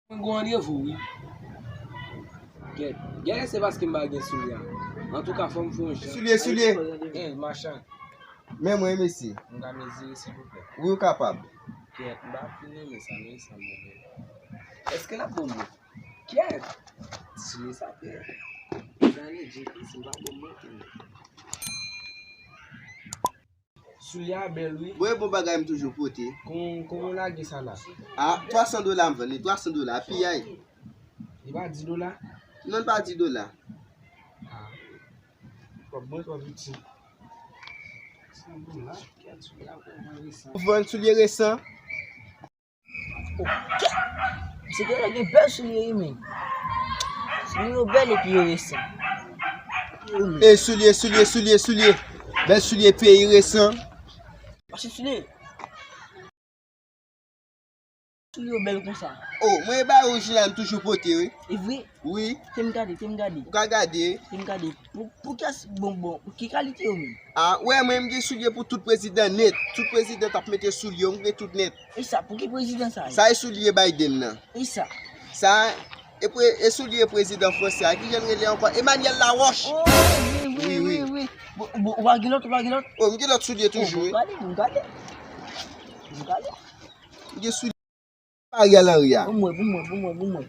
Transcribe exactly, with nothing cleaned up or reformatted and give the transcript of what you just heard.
Mwen gen yon randevou, wi. Kèt. Genlè se paske m pa gen soulye a. Antouka, fò m fè yon jan. Soulye, soulye. Eh, machann. Men mwen, mesye. M ka mezire, silvouplè? Wi, ou kapab. Kèt, m pa fin renmen sa, men sa mwen. Èske l ap bon mwen? Kèt! Ti sa te. Sa ne di ki si m pa bon mwen. Soulye a bèl, wi. Bon, e bon bagay m toujou pote. Kon, kòman w lage sa la? A, twa san dola m vann li, twa san dola, piyay. Li pa dis dola? Non, li pa dis dola. A. Twòp bon, twòp piti. San dola, kèt, soulye a vrèman resan. Vann soulye resan. Ok. Misye genlè gen bèl soulye, wi, men. Soulye yo bèl epi yo resan. E soulye, soulye, soulye, soulye. Bèl soulye peyi resan. Mache soulye. Soulye yo bèl konsa. O, mwen e bagay orijinal m toujou pote, wi. E vre? Wi. Fè m gade, fè m gade. Ou ka gade. Fè m gade. Pou, pou kès bon, bon, ki kalite yo menm? A, wè, mwen, m gen soulye pou tout prezidan nèt. Tout prezidan t ap mete soulye yo, m gen tout nèt. E sa, pou ki prezidan sa ye? Sa e soulye Biden nan. E sa? Sa e pre-, e soulye prezidan fransè a. Kijan l rele ankò? Emmanuel Laroche. O, wi, wi, wi, wi. Bon, bon, ou pa gen lòt, ou pa gen lòt? O, m gen lòt soulye toujou, wi. Bon, gade, bon, gade. Bon, gade. M gen soulye Ariel Henry a. Bon, mwen, bon, mwen, bon, mwen, bon, mwen.